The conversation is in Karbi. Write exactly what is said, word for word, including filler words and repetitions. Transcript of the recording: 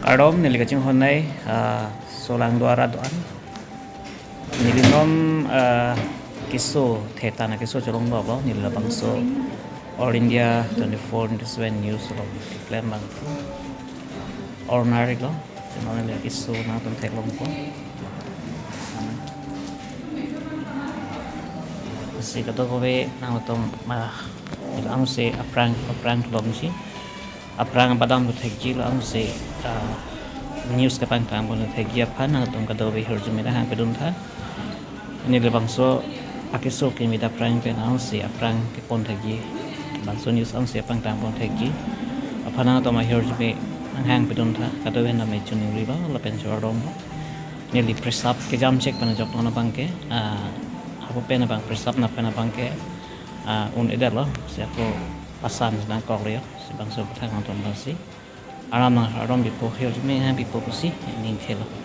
Kardom, neli kachinghon nai, ah, Solangdo arat do-an. Neli non, ah, keso, thetan akeso cholong do lo, neli labangso All India twenty-four into seven News along keklem abang ornar lo. Sino neli keso nangtum theklongpo. Si kadokave nangtum ma, ilo ansi aphrang, aphrang kelongji. Aphrang abadam do thekji, lo ansi, ah, news kepangthang pon thekji aphan nangtum kadokave ahirjume nanghang pedun tha. Neli labangso akeso kimi dak aphrang pen ansi aphrang kepon thekji, labangso news ansi apangthang pon thekji aphan nangtum ahirjume nanghang pedun tha. Kadokave name chuningri ba lapen chorong ba. Neli press up kejam chek pen ajok non abangke, ah, hapu pen abang press up na pen abangke, ah, un-edetlo, si ako pasan nangkoklo, si bangso aphuthak nangtum bangsi aram nang aram bipo, ahirjume nanghang bipo pusi ning thelo.